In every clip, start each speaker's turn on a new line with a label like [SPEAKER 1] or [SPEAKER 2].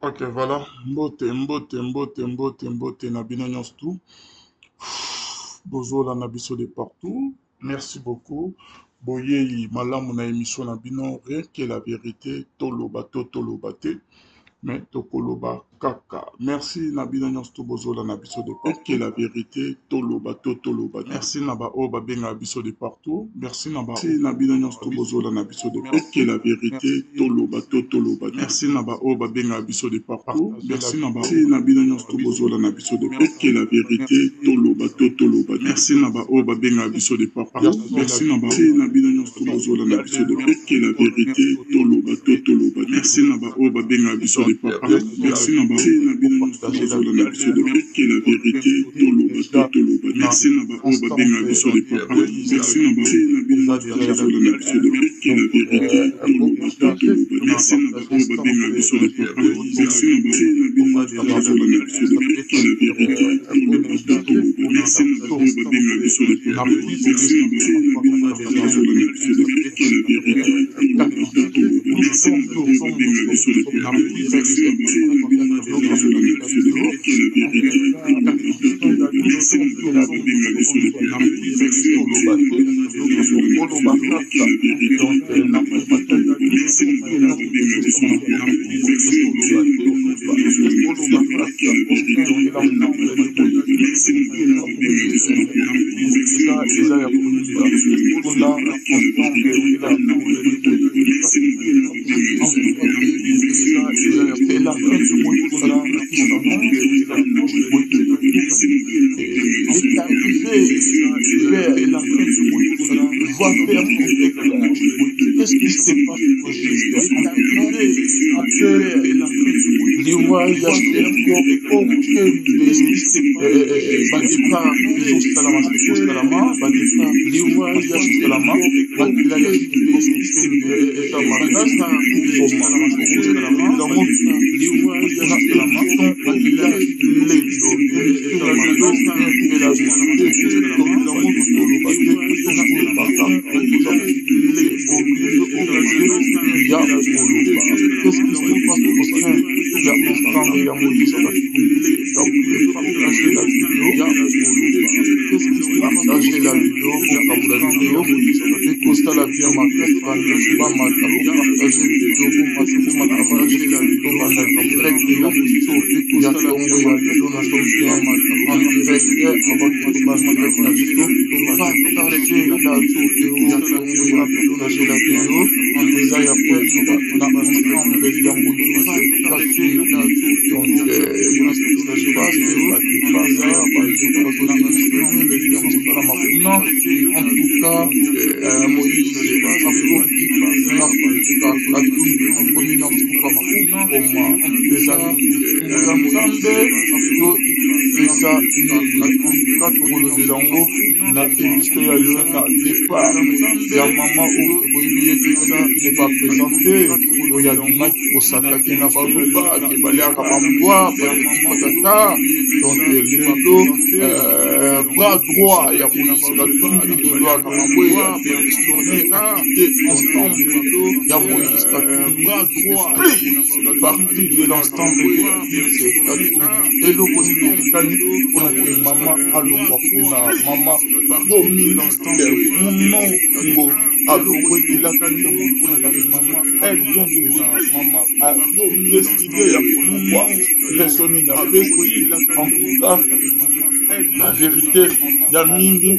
[SPEAKER 1] Ok, voilà. Mbote, mbote, mbote, mbote, mbote na bino nyonso tout. Bozolanda biso de partout. Merci beaucoup. Boyei malamu na émission na bino rien que la vérité toloba to toloba te mais tokoloba kaka. Merci na bino nyonso to bozolanda biso de partout. Que la vérité toloba to toloba. Merci na ba oyo babengaka biso de partout. Merci na ba na bino nyonso to bozolanda biso de partout. Que la vérité toloba to toloba. Merci na ba oyo babengaka biso de partout. Merci na ba na bino nyonso to bozolanda biso de partout. Que la vérité toloba to toloba. Merci na ba oyo babengaka biso de partout. Merci na ba na bino nyonso to bozolanda biso de partout. Que la vérité toloba to toloba. Merci na ba oyo babengaka biso de partout. Merci na ba na bino nyonso to bozolanda biso de partout. Que la vérité toloba to toloba. Merci na ba oyo babengaka biso de partout. Merci na ba na bino nyonso to bozolanda biso de partout. Que la vérité toloba to toloba. Merci na ba oyo babengaka biso de partout. Merci na ba na bino nyonso to bozolanda biso de partout. Que la vérité toloba to toloba. Merci na ba oyo babengaka biso de partout. Merci na ba na bino nyonso to bozolanda biso de partout. Que la vérité toloba to toloba. Merci na ba oyo babengaka biso de partout. Merci na ba na bino nyonso to bozolanda biso de partout. Que la vérité toloba to toloba. Merci na ba oyo babengaka biso de partout. Merci na ba na bino nyonso to bozolanda biso de partout. Que la vérité toloba to toloba. Merci na ba oyo babengaka biso de partout. Merci na ba na bino nyonso to bozolanda biso de partout. Que la vérité toloba to toloba. Merci na ba oyo babengaka biso de partout. Merci na ba na bino nyonso to bozolanda biso de partout. Que la vérité toloba to toloba. Merci na ba oyo babengaka biso de partout. Merci na ba na bino nyonso to bozolanda biso de partout. Que la vérité toloba to toloba. Merci na ba oyo babengaka biso de partout.
[SPEAKER 2] Va faire son déclin. Qu'est-ce qui se passe au juste? Après liwa ya Sergo okende badépart ezosalama ekosalama badépart liwa ya salama makila ya okende makasa ezosalama ekosalama yango liwa ya salama makila lelo Qu'est-ce qui se passe au sein ya ensemble ya Moïse Katumbi? Partager la vidéo. Qu'est-ce qui se passe? Partager la vidéo, bokabola vidéo ekosala bien makasi bandeko bamata bopartage vidéo bomata bomata partage la vidéo banda direct na biso ya tongo ya lelo na sommes bien en direct avant que tobanda direct na biso partage la vidéo ya tongo ya lelo na la vidéo eza ya koyeba na ensemble ya Moïse Katumbi. Donc baza bazosalama kuna. En tout cas, Moïse akoki na Katumbi akomi na suka makoma eza ya Nzambe to eza nini? En tout cas, tokolobela yango na émission ya lelo na départ ya mama oyo boyebi ye déjà, qui n'est pas présenté, oyo abimaki kosatake na baluba ke baliaka bambwa patata. Donc lelo bras droit ya Moïse Katumbi lelo alongwe, adémissionné, akite ensemble ya Moïse Katumbi, esprit parti de l'ensemble de Moïse Katumbi. Eloko nini ekitani mpona boye mama alongwa kuna? Mama Dominique Munongo alongwe, elakani mpona boye mama, elle vient de mama a décidé ya kolongwa, raison nini apesi? En tout cas, la vérité ya mingi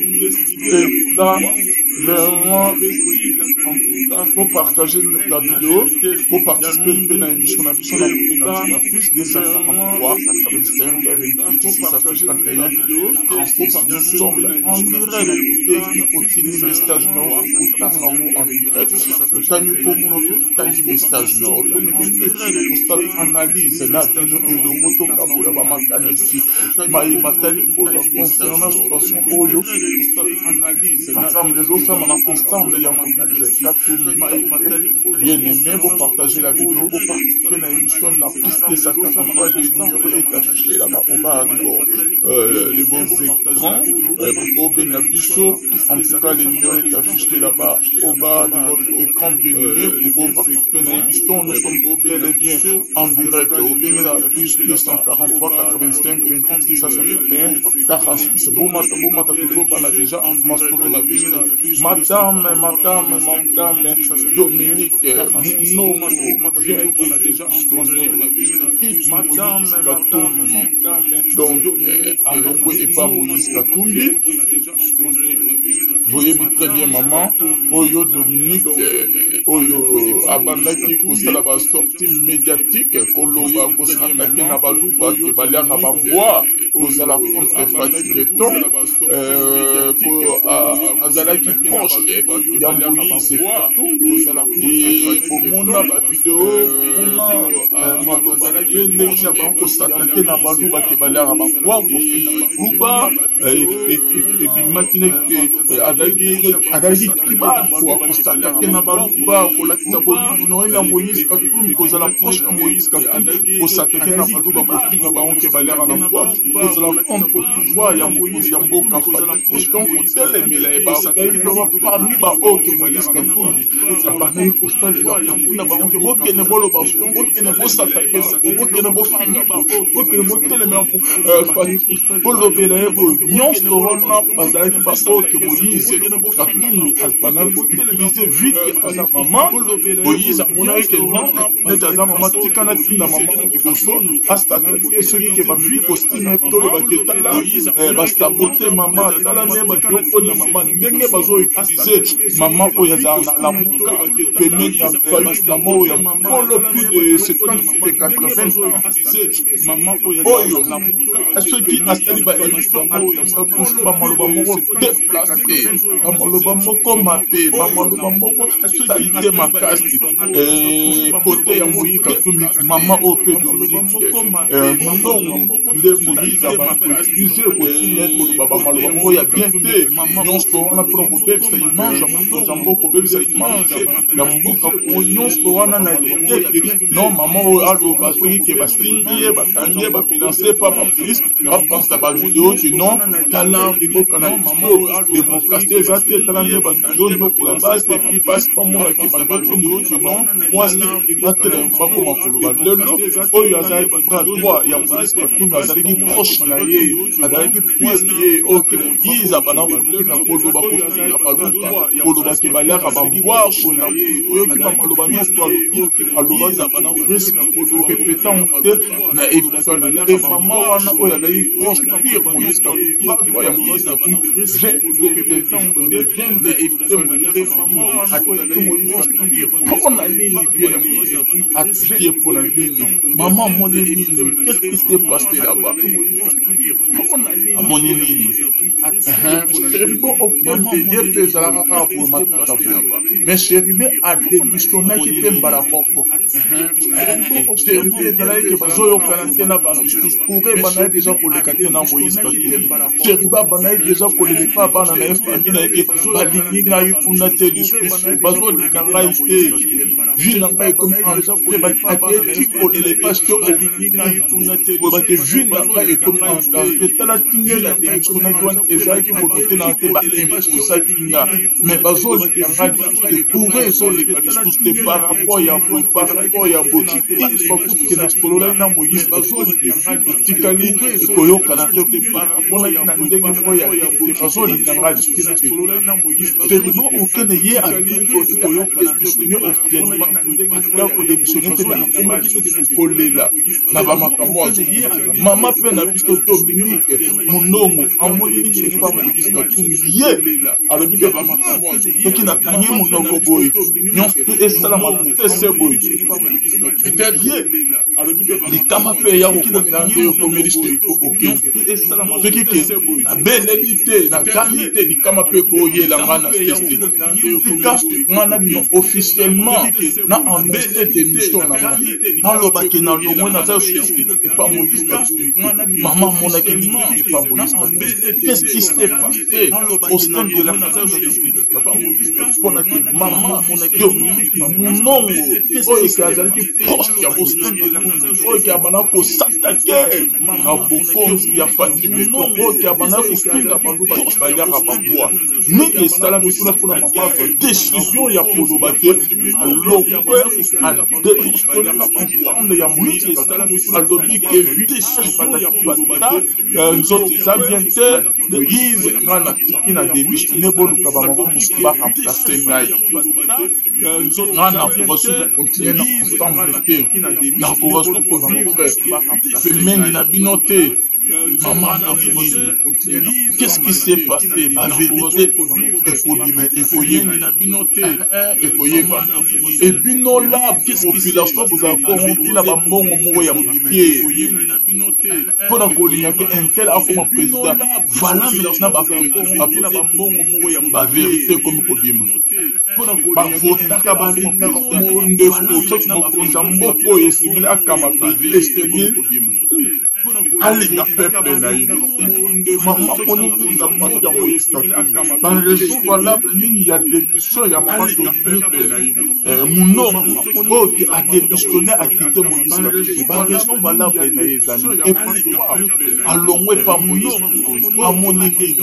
[SPEAKER 2] eza vraiment. Pour partager la vidéo, pour participer mpe na émission na biso na kobenga na +253 85 28 651 36. Nous sommes en direct. Otindi message na yo, otanga yango en direct. Otangi komona, otangi message na yo, tomeke mpe kosala analyse na bino elongo, tokabola bamakanisi maye matali oyo concernant situation oyo makambo ezosala na ensemble ya Moïse Katumbi.
[SPEAKER 1] Bien aimé, vous partagez la vidéo, vous participez à l'émission na plus 243, le numéro est affiché là-bas au bas de vos écrans. Bokobenga biso, en tout cas, le numéro est affiché là-bas au bas de votre écran, bien aimé. Vous participez à l'émission, nous sommes bel et bien en direct. Au la plus 243 85 28 651 46. Bomata, bomata, tozobana déjà masolo na biso. Madame, madame, madame Dominique Munongo vient de démissionner. Quitte Moïse Katumbi. Donc, alongwe epa Moïse Katumbi. Boyebi très bien maman oyo Dominique oyo abandaki kosala basortie médiatique, koloba, kosakaki na Baluba ke baliaka bambwa, kozala contre Fatshi Béton, azalaki proche ya Moïse Katumbi. Bomona bavideo, bomona maloba ye ndenge ya bango kosatake na Baluba ke baliaka bambwa, kofinga Baluba. Ebimaki azalaki tribal, kosatake na Baluba, kolakisa bolingo na ye na Moïse Katumbi, kozala proche na Moïse Katumbi, kosatake na Baluba, kofinga bango ke baliaka na mbwa, kozala contre pouvoir ya mokonzi ya mboka Fatshi Béton, kotelemela ye. Bazalaki vraiment parmi baoyo ke Moïse Katumbi abandaki kosalela, kotinda bango ke bokende boloba, bokende bosatake, bokende bofinga, bokende botelemela Fatshi, bolobela ye boye. Nyonso wana bazalaki baoyo ke Moïse Katumbi abandaki koutiliser. Vu que aza mama, Moïse amonaki ke non, neti aza mama, tika natinda mama liboso asatake. Soki ke bamiki kostime, toloba ke tala, basabote mama, tala nde bakiokona mama, ndenge bazoutiliser mama oyo azala na Lamuka pembeni ya Fayulu, mama oyo ya mokolo, plus de 70 et 80 ans, oyo soki asali baémission, toujours bamaloba moko déplacé, bamaloba moko mabe, bamaloba moko saleté makasi kote ya Moïse Katumbi. Mama oyo mpe Dominique Munongo nde Moïse abakoutiliser, kotinda koloba bamaloba moko ya bien te. Nyonso wana mpona kobebisa image ya mokonzi ya mboka, kobebisa image ya mboka. Nyonso wana na l'idée non, mama oyo aloba, soki ke basimbi ye, bakangi ye, bafinance pa bapolice, bapansa bavideo ke non, tala mboka na biso, démocratie eza te, tala nde bazonyokola basi. Basi bamonaki bandeko non, mwasi batelema, bakoma koloba. Lelo oyo azalaki bras droit ya Moïse Katumbi, azalaki proche na ye, azalaki pire ye oyo ke Moïse abanda kolinga koloba, kofinga Baluba, koloba ke baliaka bambwa. Oyoki bamaloba nyonso alobi, aloba, risque korépéter yango te na émission. E mama wana oyo azalaki proche pire Moïse Katumbi, bras droit ya Moïse Katumbi, vient d'éviter Moïse Katumbi. Moïse Katumbi mpona nini? Bien, atiki ye mpona nini? Mama amoni nini? Qu'est-ce qui s'est passé là-bas? Amoni nini? Chérubin Okende, ye mpe ezalaka kaka boye, matata boye, mais Chérubin adémissionnaki mpe mbala moko. Chérubin ezalaki ke bazoyokana te na bamisusu, courant ebandaki déjà koleka te na Moïse Katumbi. Chérubin abandaki déjà kolela epa bana na ye, famille na ye, ke balingi ngai kuna te lisusu, bazolinga ngai te, vie na ngai ekomi. Aketi kolela epa te, koyeba te vie na ngai ekomi en danger. Tala ndenge na démissionnaki wana, ezalaki volonté na te, baimposaki nga, mais bazolinga ngai lisusu te, courant ezoleka lisusu te par rapport ya boye, par rapport ya boye. Une fois kutu na sololaki na Moïse, etikali ekoyokana te, monaki na ndenge moko ya te, bazolinga ngai lisusu te. Chérubin Okende, ye adémissionné officiellement, atika kodémissionner te, mais akomaki neti kolela na bamakambo. Mama mpe na biso Dominique Munongo amoni nini epa Moïse Katumbi? Ye alobi ke soki nakangi monoko boye, nyonso esalama sese boye, peut-être likama mpe eya kokomela nde okomeli. Okende soki ke nabeleli te, nagangi te, likama mpe ekoyela nga na sese. Tika nga na bino.
[SPEAKER 2] bino officiellement na annonce démission na nga, naloba ke na longwe, naza epa Moïse Katumbi. Mama amonaki nini epa Moïse Katumbi? Qu'est-ce qui s'est passé au sein de la mpona ke mama Dominique Munongo, oyo eke azalaki proche ya Moïse Katumbi, oyo eke abanda kosatake na bokonzi ya Fatshi Béton, oyo eke abanda kofinga bango baliaka babwa, nini esalami kuna mpona mama azwa décision ya koloba ke alongwe, adémissionne ensemble ya Moïse Katumbi? Alobi ke patata nzoto eza bien te, Moïse, ngai natiki na démissionne, boluka bamama mosusu baremplace ngai. Ngai nakoka soki kocontinue na ensemble te, nakoka soki kovivre pembeni na bino te. Mama amoni nini? Qu'est-ce qui s'est passé? Bavérité ekobima, ekoyeba na bino te, ekoyeba. Ebino la population bozala corrompu na bambongo moko ya moke mpona kolinga ke un tel akoma président. Voilà maintenant bavérité ekomi kobima. Bavotaka, balingaka mondeko. Soki mokonzi ya mboka oyo esengeli akama, esengeli alinga peuple na ye. Mama poni nini na parti ya Moïse Katumbi? Baraison valable nini ya démission ya mama Dominique Munongo, oyo ke adémissionne, akite Moïse Katumbi? Baraison valable na ye ezali et pourquoi alongwe epa Moïse Katumbi? Amoni nini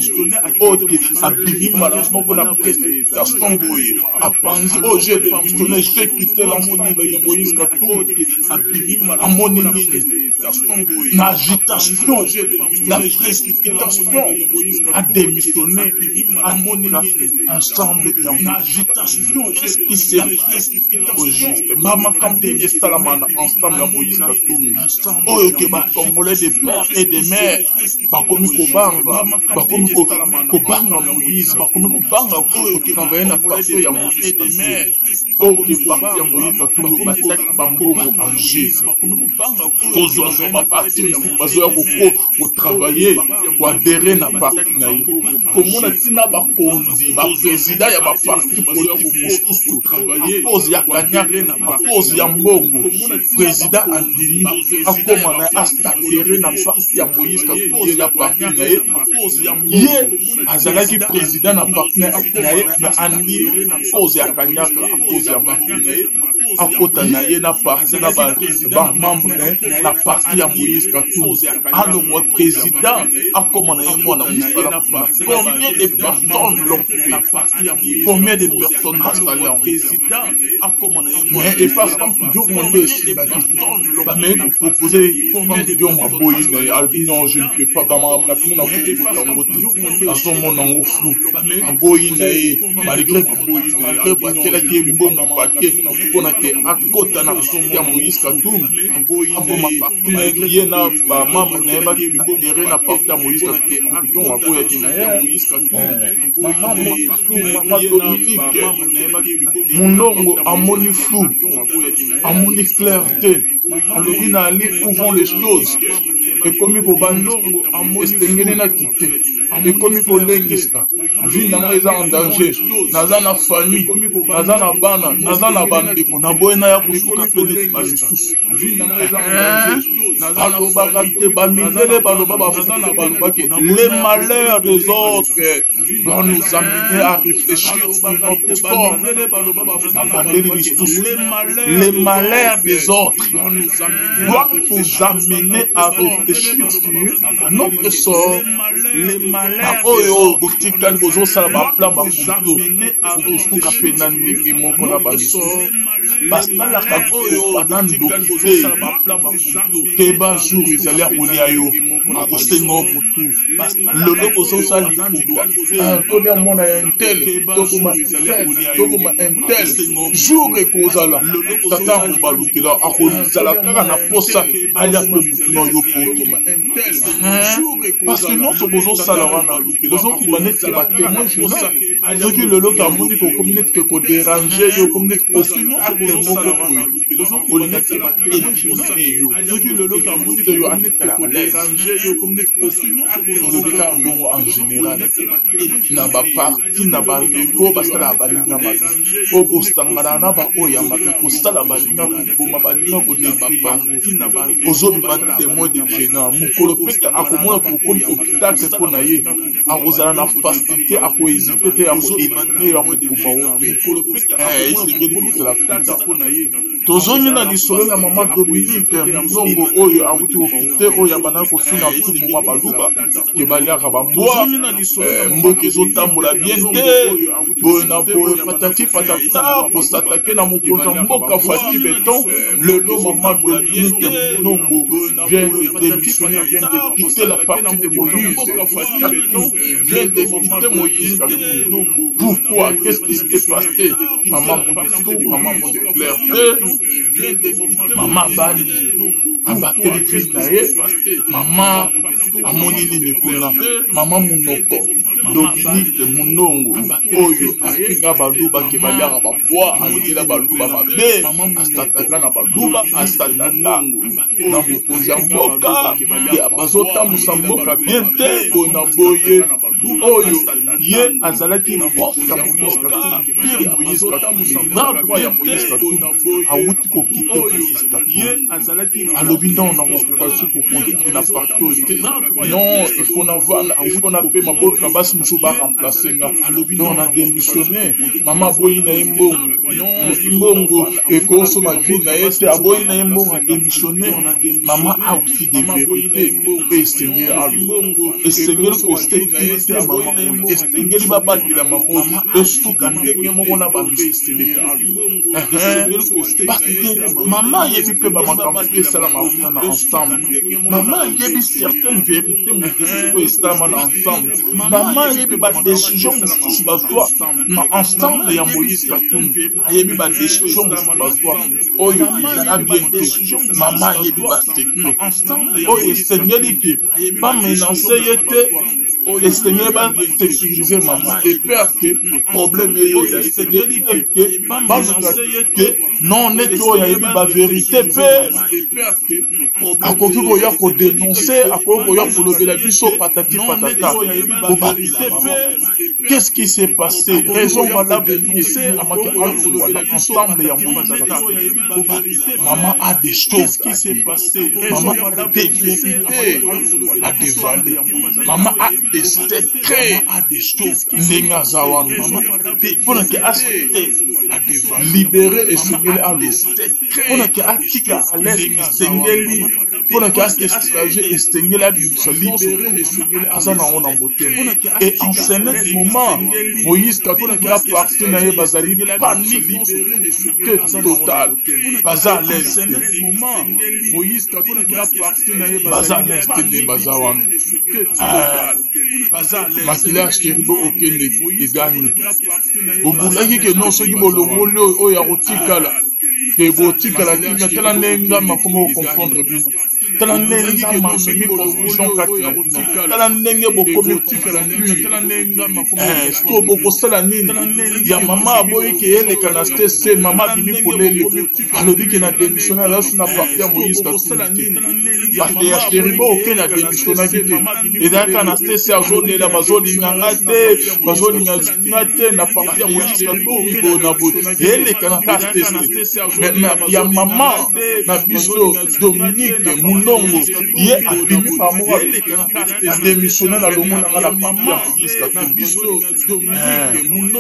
[SPEAKER 2] oyo ke abimi mbala moko na précipitation boye, apanzi oyo: "J'ai démissionné, j'ai quitté l'ensemble de Moïse Katumbi"? Amoni nini na agitation, na précipitation, adémissionné, amoni ensemble ya na agitation? Qu'est-ce qui s'est au juste? Bamakambo nini esalama na ensemble ya Moïse Katumbi, oyo ke bacongolais de père et de mère bakomi kobanga, bakomi kobanga Moïse, bakomi kobanga kotravaille na parti ya Moïse Katumbi, oyo ke parti ya Moïse Katumbi batiaki bambongo en jeu, kozwazwa baparti mosusu bazoya kotravaille, koadhérer na parti na ye? Komona ntina bakonzi, baprésident ya baparti politique mosusu, à cause ya kanyaka, à cause ya mbongo, président andimi akóma na ye, aadhérer na parti ya Moïse Katumbi. Ye na parti na ye, ye azalaki président na parti na ye, na andimi à cause ya kanyaka, à cause ya mbongo na ye, akota na ye na parti na bamembre na ye na parti ya Moïse Katumbi, alongwa président, akóma na ye mwana mosala. Combien de personnes l'ont fait? Combien de personnes basali yango? Mais epa Frank Diongo nde esimbaki. Bameki kopropose Frank Diongo, aboyi na ye, alobi: "Non, je ne peux pas, bamakambo na bino nakokota yango te, azomona yango flou." Aboyi na ye malgré batielaki ye mbongo pake mpona ke akota na ya Moïse Katumbi, aboma parti na ye na bamembre na ye, baadhérer na parti ya Moïse Katumbi. Diongo aboyaki na ye. Mama flou, mama Dominique Munongo amoni flou, amoni clair te. Alobi na ali où vont les choses? Ekomi kobanda, esengeli na kite, ekomi kolengisa vie na ngai, eza en danger. Naza na famille, naza na bana, naza na bandeko, naboye naya kosuka mpe neti balisusu. Balobaka te, bamindele baloba, bafuta balobaki: "Les malheurs des autres doivent nous amener à réfléchir sur notre sort." Nabandeli lisusu: les malheurs des autres doivent nous amener à réfléchir sur notre sort. Oyo botikali bozosala baplan bakutu, bokosuka mpe na ndenge moko na balisusu. Basalaka kopa na ndoki te. Keba, jour ezali ya kolia yo, akosenga yo motu. Lelo bozosala likopa, tolia mwana ya un tel, tokoma tokoma un tel. Jour ekozala, tata akobalukela, akozala kaka na posa alia mpe motu na yo poke, parce que nyonso bozosala. wana bozokima neti ke batémoin gênant. Soki lelo ke amoni ke okomi neti ke kodéranger ye, okomi neti obstacle moko boye, olingaki baéliminer yo te, yo atikala à l'aise. Olobi kaka bongo en général na baparti na bandeko basalaka baninga mabe, oyo bosangana na baoyo ya mabe, kosala baninga, koboma baninga, kodétruire bango, ozobima témoin de gênant. Mokolo pete akomona kokomi obstacle mpo na ye, akozala na facilité, akohésiter te, akoéliminer yo, akoboma yo mpe. Esengeli kozala prudent. Tozongi na lisolo ya mama Dominique Munongo oyo awuti koquitter, oyo abandaki kofina tout moment Baluba ke baliaka bambwa, mboka ezotambola bien te, boye na boye, patati patata, kos'attaquer na mokonzi ya mboka Fatshi Béton. Lelo mama Dominique Munongo vient de démissionner, vient de quitter la partie de Moïse, vient de quitter Moïse. Pourquoi? Qu'est-ce qui s'est passé? Mama moto, mama moto clair te. Mama abandi, abateli fils na ye. Mama amoni nini kuna? Mama Munoko, Dominique Munongo, oyo afinga Baluba ke baliaka babwa, alingela Baluba mabe, as'attaquaka na Baluba, as'attaquaka na mokonzi ya mboka, bazotambusa mboka bien te, boye na boye, oyo ye azalaki proche ya Moïse Katumbi, pire Moïse Katumbi, bras droit ya Moïse Katumbi, awuti koquitter Moïse Katumbi. Alobi ntango nakokoka su kocontinuer na parti oyo te, non, il faut navanda, il faut napema, boluka basi mosusu baremplacer nga, donc na démissionne. Mama aboyi na ye mbongo, mbongo ekosoma vie na ye te, aboyi na ye mbongo, adémissionne. Mama a aussi des vérités oyo esengeli aloba, esengeli kosécuriser mama oyo, esengeli babatela mama oyo, esuka ndenge moko na bamisusu te, parce que mama ayebi mpe bamakambo mpe esalama kuna na Ensemble. Mama ayebi certaines vérités mosusu oyo esalama na Ensemble. Mama ayebi badécision mosusu bazwa na Ensemble ya Moïse Katumbi, ayebi badécision mosusu bazwa oyo ezala bien te. Mama ayebi basecret oyo esengeli ke bamenacer ye te, esengeli basécuriser mama de peur ke problème eyeda, esengeli ke baluka ke non, neti oyo ayebi bavérité mpe akoki koya kodénoncer, akoki koya kolobela biso, patati patata. Kobakisa mama, qu'est-ce qui s'est passé? Raison valable amaki alongwa na Ensemble ya Moïse. Maman a des choses à dire, maman a des vérités à dévoiler, maman a des secrets. Ndenge aza wana, mpona ke ase libérer, esengeli aloba. Mpona ke atika à l'aise, esengeli. Mpona ke ase soulager, esengeli abimisa nyonso aza nango na motema. Et en ce moment, Moïse Katumbi na parti na ye bazali panique total, baza à l'aise te, baza à l'aise te nde baza wana. Makila ya Chérubin Okende egangi. Bobulaki ke non, soki bolongoli oyo, oyo akotikala te, botikala kimia. Tala ndenge Nzambe akoma koconfondre bino, tala ndenge Nzambe amemi confusion kati na bino, tala ndenge bokomi sikoyo, bokosala nini? Ya mama aboyi ke eleka na stc. Mama abimi polele, alobi ke na démissionne, aza so na parti ya Moïse Katumbi te. Bato ya Chérubin Okende adémissionnaki te, ezalaka na stc, azolela, bazolinga nga te, bazolinga nga te na parti ya Moïse Katumbi, boye na boye, eleka na ka stc. Ya mama na biso Dominique Munongo, ye abimi mamo, adémissionne na longo na nga na parti ya Moïse Katumbi.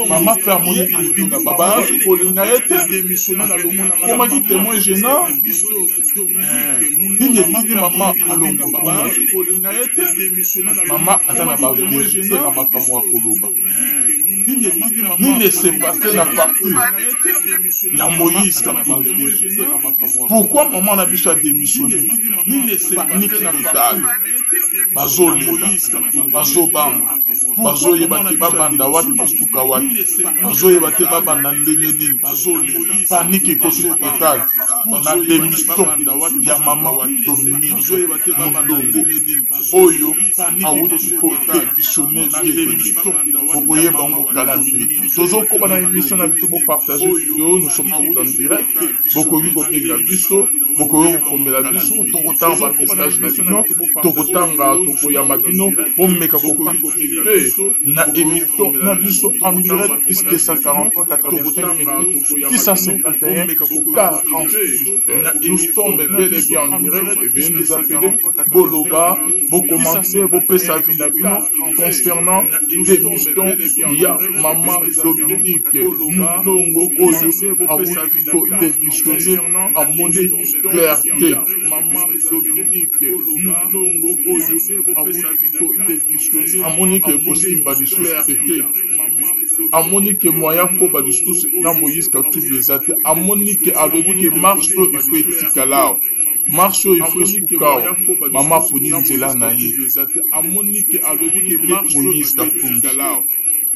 [SPEAKER 2] Mama mpe amoni na babayaki kolinga ye te, komaki témoin gênant. Nini etindi mama alongo kuna? Mama aza na bavérité na makambo ya koloba. Nini ese passer na parti ya Moïse Katumbi?
[SPEAKER 1] Pourquoi mama na biso adémissionne? Panique totale, bazolela, bazobanga, bazoyeba te babanda wapi, basuka wapi, bazoyeba te babanda ndenge nini. Panique ekoti totale na démission ya mama Dominique Mondongo oyo awuti kodémissionne. Bien-aimé, bokoyeba yango kala mingi te. Tozokoba na émission na biso. Bopartage vidéo, nous sommes en direct. Bokoki kobenga biso, bokoki kokomela biso, tokotanga bamessage na bino, tokotanga, tokoyamba bino. Bomeka koparticipe na émission na biso en direct: plus 243 85 651 46. Nous sommes bel et bien en direct. Veuillez nous appeler, boloba, bocommenter, bopesa avis na bino concernant démission ya mama Dominique Mulongo oyo awuti kodémissionne. Amoni clarté. Amoni ke kosimba lisusu te, amoni ke moyen koba lisusu na Moïse Katumbi eza te. Amoni ke, alobi ke marche oyo ifo etikala awa, marche oyo ifo esuka awa. Mama aponi nzela na ye, Moïse Katumbi.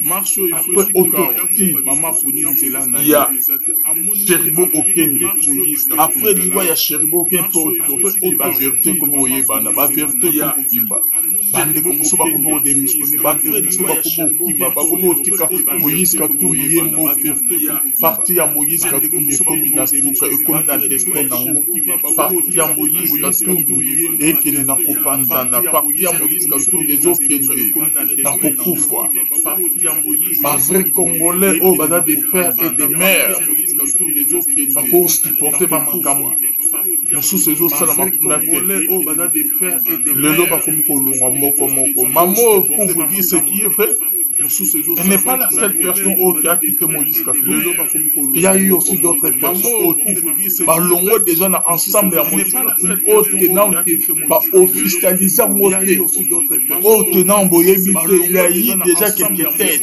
[SPEAKER 1] Après autopsie ya Chérubin Okende, après liwa ya Chérubin Okende mpe autopsie, bavérité ekomi koyebana, bavérité ekomi kobimba. Bandeko mosusu bakomi kodémissionne, bandeko mosusu bakomi kokima, bakomi kotika Moïse Katumbi ye moko. Parti ya Moïse Katumbi ekomi na suka, ekomi na destin nango. Parti ya Moïse Katumbi ekende na kopanzana, parti ya Moïse Katumbi ezokende na kokufa. Bavrai Congolais oyo baza des pères et des mères bakosupporte bamakambo mosusu ezosalama kuna te. Lelo bakomi kolongwa moko moko. Mama oyo, pour vous dire ce qui est vrai, elle n'est pas la seule personne oyo qui a quitté Moïse Katumbi. Il y a eu aussi d'autres personnes oyo balongwe déjà na ensemble ya Moïse Katumbi, oyo tenant ke baofficialise yango te, oyo tenant boyebi te. Il y a eu déjà quelques têtes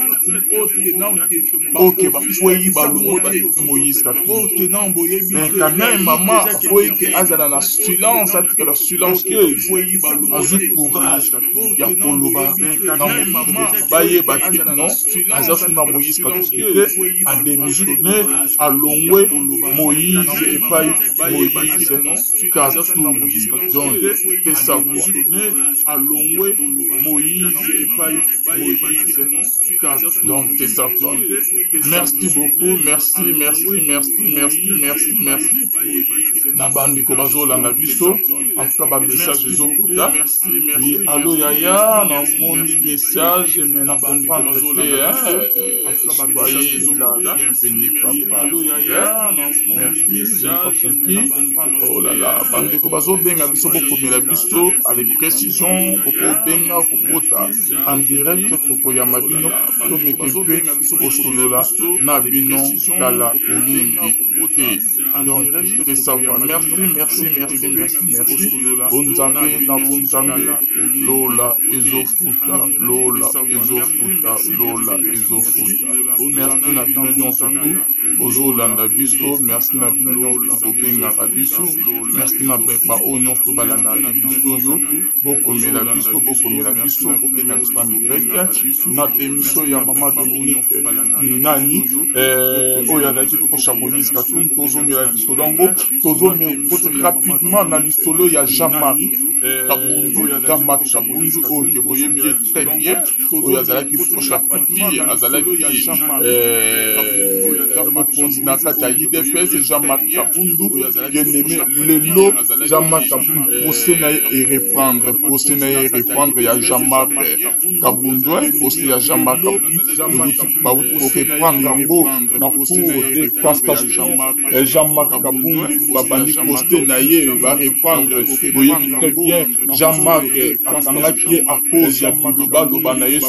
[SPEAKER 1] oyo ke bakwei, balongwe, batiki Moïse Katumbi. Mais quand même, mama akoyi ke azala na silence, atikala silencieuse. Azwi courage ya koloba na mokili, bayeba te non, aza so na Moïse Katumbi te. Adémissionne, alongwe Moïse epai Moïse Katumbi. Donc c'est ça quoi. Alongwe Moïse epai Moïse. Donc c'est ça quoi. Merci beaucoup, merci, merci, merci, merci, merci, merci na bandeko bazolanda biso. En tout cas, bamessage ezokota. Allo yaya, namoni message mais na comprendre te. Soyez la bienvenue, papa. Merci, j'ai pas compris. Oh là là, bandeko bazobenga biso, bokomela biso avec précision. Bokobenga, kokota en direct, tokoyamba bino, tomeke mpe kosolola na bino kala mingi te. Donc c'est ça quoi. Merci, merci, merci, merci, merci. Bonzambe na bonzambe, lola ezofuta, lola ezofuta, lola ezofuta. Merci na bino nyonso tu bozolanda biso, merci na bino nyonso bobengaka biso, merci na baoyo nyonso balanda émission oyo. Bokomela biso, bokomela biso, bobenga biso en direct na démission ya mama Dominique nani oyo azalaki proche ya Moïse Katumbi. Tozongela lisolo yango, tozomekota rapidement na lisolo ya Jean-Marc Kabundu. Jean-Marc Kabundu oyo ke boyebi ye très bien, oyo azalaki proche ya Fatshi, azalaki mokonzi na kati ya UDPS. Jean-Marc Kabundu, bien-aimé, lelo Jean-Marc Kabundu, procès na ye ereprendre, procès na ye ereprendre ya Jean-Marc Kabundu, procès ya Jean-Marc Kabundu bauti koreprendre yango na cour de cassation. Jean-Marc Kabundu, babandi procès na ye, bareprendre. Boyebi très bien, Jean-Marc akangaki ye à cause ya bilobaloba na ye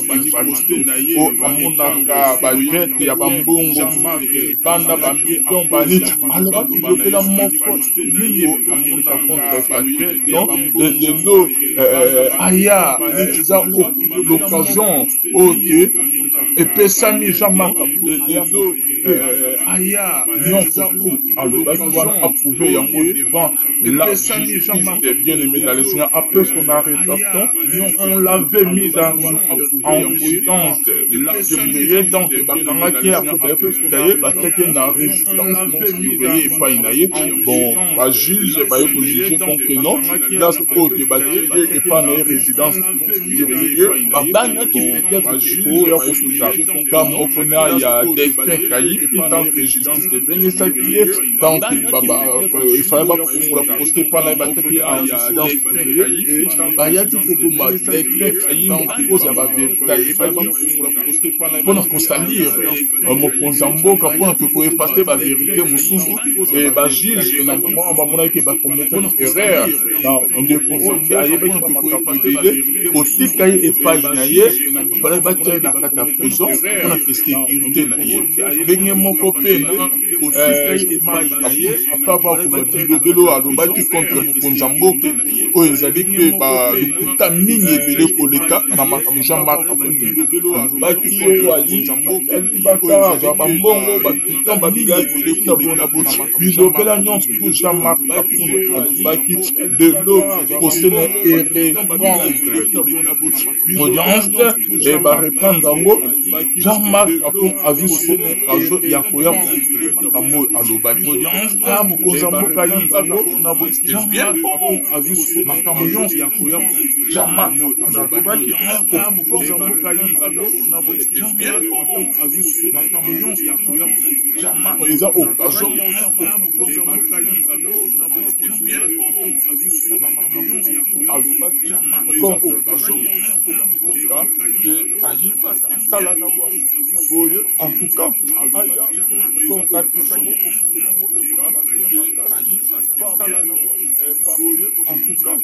[SPEAKER 1] o amonaka bajet ya bambongo.
[SPEAKER 2] Libanda bamillion bani alobaki bilobela moko mingi amonaka contre Fatshi. Donc lelo aya eza l'occasion oyo te epesami Jean-Marc lelo aya nyonso alobaki wana approuvé yango devant la justice. Bien aimé dans le Seigneur, après son arrestation, on l'avait mis en résidence surveillée. Donc bakangaki ye, après baye kofuta ye, batiaki ye na résidence surveillée epai na ye. Bon, bajuge baye kojuge donc non, place oyo te batie ye epai na ye résidence surveillée, babangaki peut-être oyo ya kofuta ka moko na ya Delphin Kayibi. Tant que justice ebengisaki ye, donc ifale bafungola procès epai na ye, batiaki ye en résidence surveillée. Bayaki koboma Delphin Kayibi à cause ya bavérité ayebaki mpona kosalir mokonzi ya mboka, mpona koeffacer bavérité mosusu. Bajuge na moment bamonaki bakometaki erreur na ndeko oyo ayebaki bamakambo ebele, kotika ye epai na ye, efalaki batia ye na kati ya prison mpona ke sécurité na ye. Ndenge moko mpe na après avoir koloba bilobelo oyo alobaki contre mokonzi ya mboka, oyo ezali mpe balukuta mingi ebele koleka na makambo Jean-Marc Kabund alobaki, oyo ayibaka, azwa bambongo bapitan bamingi ebele koleka bilobela nyonso tu Jean-Marc Kabund alobaki. Lelo procès na ereprendre audience e bareprendre yango, Jean-Marc Kabund azwi so occasion ya koya makambo oyo alobaki: a mokonzi ya mboka ayibaka na bien, azwi makambo nyonso ya koya. Jean-Marc alobaki a mokonzi ya mboka ayibaka na bien, azwi makambo nyonso ya koya. Eza occasion mokonzi ya mboka ayibaka na bien, alobaki comme occasion ke ayibaka, asalaka boye. En tout cas, aya kolakisa boye. En tout cas,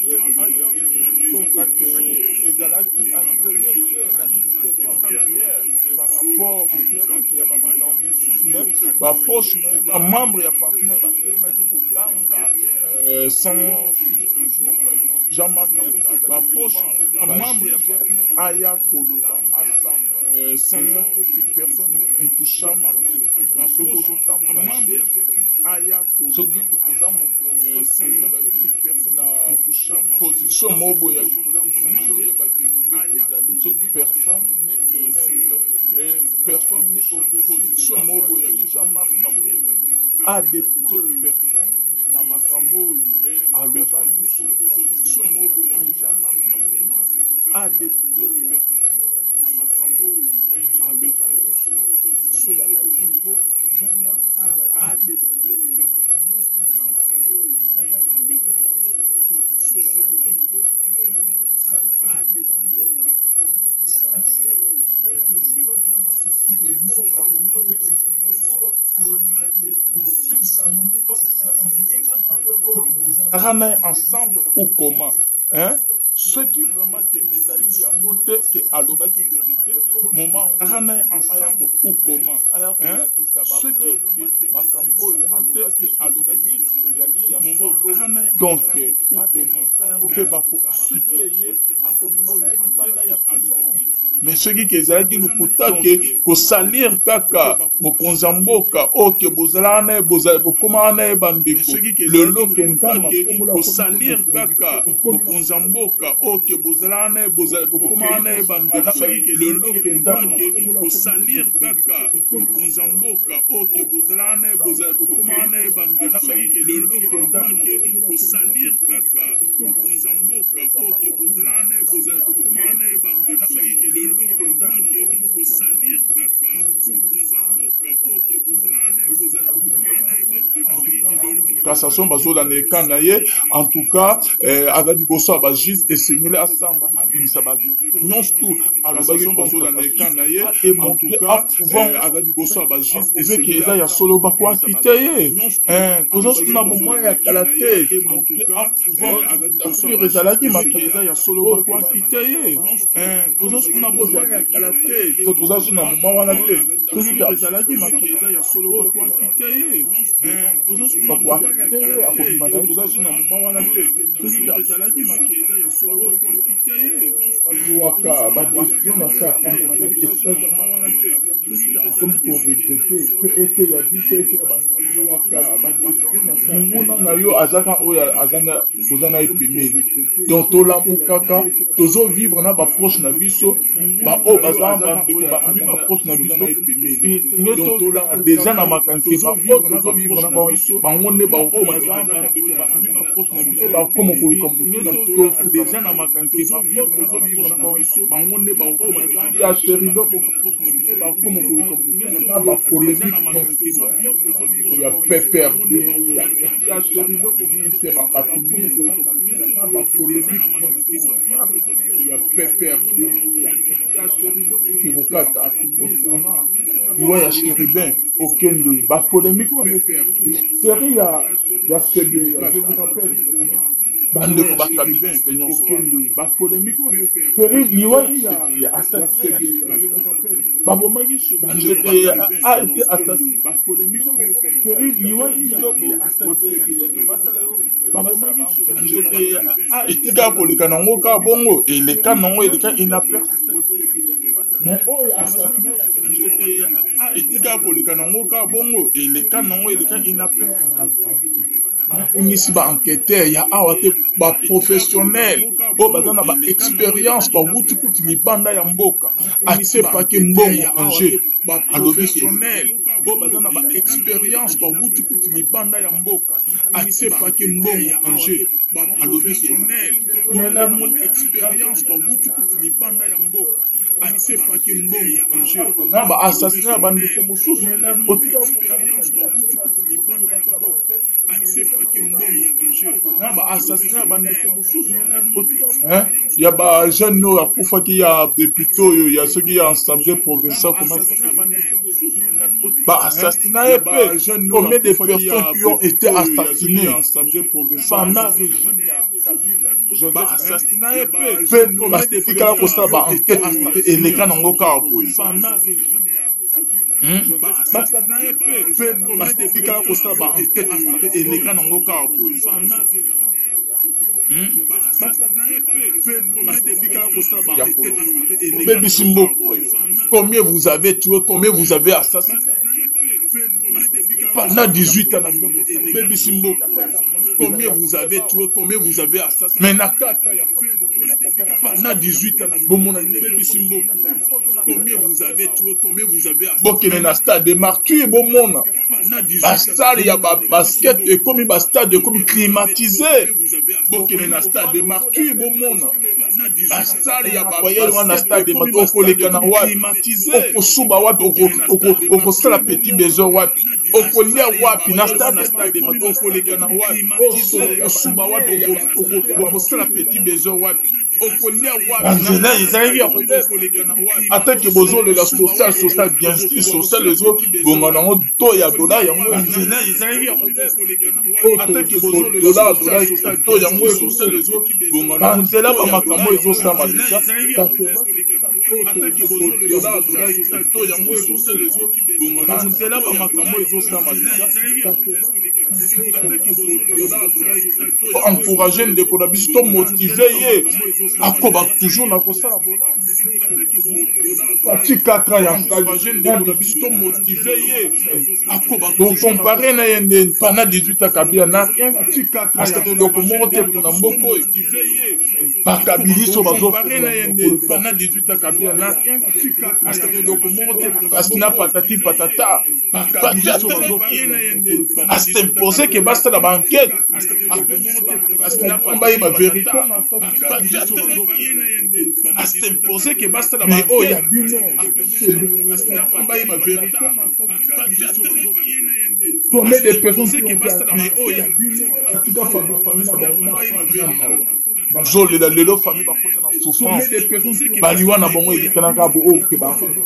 [SPEAKER 2] ezalaki agréé te na ministère de l'Intérieur par rapport peut-être ya bamakambo mosusu, mais baproche na ye, bamembre ya parti na ye batelemaki koganga sans suite. Toujours Jean-Marc, baproche, bamembre ya parti, aya koloba asamba sans que personne n'est intouchable. Soki ozotambola, aya, soki oza mokonzi, ozali na position moko boye ya likolo, esengeli oyebake mibeko ezali. Personne n'est le maître, personne n'est au-dessus. Position moko boye ya Jean-Marc Kabund a des preuves na makambo oyo alobaki sur position moko boye ya Jean-Marc Kabund a des preuves na makambo oyo alobaki sur ya bajuge po Jean-Marc a des preuves na makambo alobaki sur ya bajuge po a des preuves. Président na souci ke mboka Kongo ekende liboso, kolinga te kosukisa moninga, kosala moninga mabe oyo bozalaka na ye ensemble ou comment, hein? Soki vraiment ke ezali yango te ke alobaki vérité, moment aka na ye ensemble ou comment, aya kolakisa bapreuve ke makambo oyo alobaki alobaki ezali ya solo. Donc mpe bakoacquitter ye, akobima na ye libanda ya prison. Mais soki ke ezalaki lokuta, ke kosalir kaka mokonzi ya mboka oyo ke bozalaka na ye, bokomaka na ye bandeko, lelo ke Nzambe kosalir kaka mokonzi ya mboka oyo ke bozalaka na ye, bokomaka na ye bandeko, lelo ke Nzambe kosalir kaka mokonzi ya mboka oyo ke bozalaka na ye, bokomaka na ye bandeko, lelo ke Nzambe kosalir kaka mokonzi ya mboka oyo ke bozalaka na ye, bokomaka na ye bandeko, lelo ke Nzambe kosalir kaka mokonzi ya mboka oyo ke bozalaka na ye, bokomaka na ye bandeko. Cassation bazolanda eka na ye. En tout cas, aza liboso ya bajuge, esengeli asamba, abimisa bavérité nyonso tu alobaki. Bazolanda eka na ye. En tout cas, aza liboso ya bajuge, ezeke eza ya solo, bakoacquitter ye. Toza so na bomoi ya kala te. Sûr, ezalaki make eza ya solo, bakoacquitter ye. Toza so na
[SPEAKER 1] Kozala te, toza so na moma wana te. Soki
[SPEAKER 2] ezalaki eza ya solo, bakoakite ye.
[SPEAKER 1] Bakoakite ye, akobima na ye.
[SPEAKER 2] Toza so na moma wana te. Soki ezalaki eza ya solo, bakoakite ye.
[SPEAKER 1] Bazwaka badécision na sa akomi koregretter mpe ete ya biso, ete ya bandeko. Monguna na yo azaka oyo oza na ye pembeni. Donc tolamukaka, tozovivre na baproche na biso, baoyo baza bandeko, baami, baproche na biso. Esengeli déjà na makanisi, baoyo tozovivre na bango nde bakoma koluka motu na biso.
[SPEAKER 2] Déjà na makanisi, baoyo tozovivre na bango nde
[SPEAKER 1] ya Chérubin, bakoma koluka motu na bapolémique ya PPRD, ya Chérubin, bakatumbi, na bapolémique ya PPRD, kebokata liwa ya Chérubin Okende, bapolémique wana, série ya Sebe. Je vous rappelle, bandeko bakabi
[SPEAKER 2] Okende, bapolémique wana,
[SPEAKER 1] série liwa ya assassiné, babomaki, a été assassiné,
[SPEAKER 2] bapolémique,
[SPEAKER 1] série liwa ya assassiné, babomaki.
[SPEAKER 2] Etika koleka nango kaka bongo, eleka nango, eleka inaperçu.
[SPEAKER 1] Mais oyo assassiné,
[SPEAKER 2] Etika koleka nango kaka bongo, eleka nango, eleka inaperçu.
[SPEAKER 1] Babengisi baenquêteur ya awa te, baprofessionnel oyo baza na baexpérience, bawuti kuti libanda ya mboka. Atie pake mbongo en jeu, alobi
[SPEAKER 2] baprofessionnel oyo baza na baexpérience, bawuti kuti libanda ya mboka. Atie pake mbongo en jeu, alobi baprofessionnel oyo baza na baexpérience, bawuti kuti libanda ya mboka. Atie pake mbongo en jeu.
[SPEAKER 1] Na baassassinat ya bandeko mosusu.
[SPEAKER 2] Expérience, bawuti kuti libanda ya mboka. Atie pake mbongo en jeu.
[SPEAKER 1] Na baassassinat ya bandeko mosusu ya bajeune oyo akufaki, ya député oyo ya soki ya assemblée provinciale, comment baassassinat ye mpe. Combien de personnes qui ont été assassinées pendant régime?
[SPEAKER 2] Baassassinat ye mpe.
[SPEAKER 1] Mpe batikala kosala baenquête te, eleka nango kaka boye.
[SPEAKER 2] Baassassinat ye mpe.
[SPEAKER 1] Batikala kosala baenquête te, eleka nango kaka boye.
[SPEAKER 2] Baassassinat ye mpe. Batikala kosala baenquête te.
[SPEAKER 1] Bebisi mboka. Combien vous avez tué? Combien vous avez assassiné pendant 18 ans na bino? Bebisi mboka.
[SPEAKER 2] Combien vous avez tué? Combien vous avez assassiné?
[SPEAKER 1] Mais na 4
[SPEAKER 2] Pendant 18 ans na
[SPEAKER 1] bomona.
[SPEAKER 2] Bebisi mboka. Combien vous avez tué? Combien vous avez assassiné?
[SPEAKER 1] Bokende na stade de Martyr, bomona
[SPEAKER 2] Pendant 18 ans
[SPEAKER 1] basale ya basket ekomi, bastade ekomi climatisé.
[SPEAKER 2] Bokende na stade de Martyr, bomona basale ya
[SPEAKER 1] bayeli wana. Stade de Martyr, okoleka na wapi? Okosuba wapi? Okosala petit besoin wapi? Okolia wapi na stade de Martyr?
[SPEAKER 2] Okoleka na wapi? Okosuba wapi? Okosala petit besoin wapi? Okolia wapi?
[SPEAKER 1] Banzela ezalaki ya atake. Bozolela social, social, bien sûr, social ezobonga nango to ya dola yango.
[SPEAKER 2] Banzela ezalaki ya atake.
[SPEAKER 1] Dola, dola to yango.
[SPEAKER 2] Social ezobonga.
[SPEAKER 1] Banzela, bamakambo ezosama deja.
[SPEAKER 2] Dola, dola to yango. Social ezobonga.
[SPEAKER 1] Banzela, bamakambo ezosama deja. Encourage ndeko na biso, tomotive ye akoba toujours na kosala bolamu. Ati 4 ans ya
[SPEAKER 2] Encourage ndeko na biso, tomotive ye akoba.
[SPEAKER 1] Bocompare na ye nde pendant 18 ans Kabila na rien asala eloko moko te mpona mboka oyo. Bakabili so
[SPEAKER 2] bazocompare na ye nde pendant 18 ans Kabila na rien asala eloko moko te,
[SPEAKER 1] asina patati patata.
[SPEAKER 2] Bakabili so bazocompare na ye nde
[SPEAKER 1] asimpose ke basala baenquête, bayeba vérité.
[SPEAKER 2] Asimpose ke basala.
[SPEAKER 1] Mais oyo ya bino,
[SPEAKER 2] bayeba vérité.
[SPEAKER 1] Combien de personnes
[SPEAKER 2] ke basala.
[SPEAKER 1] Mais oyo ya bino, en tout cas famille na bango na mawa.
[SPEAKER 2] Bazolela lelo, famille bakota na souffrance, baliwa na bango elekanaka bo oyo ke bazolela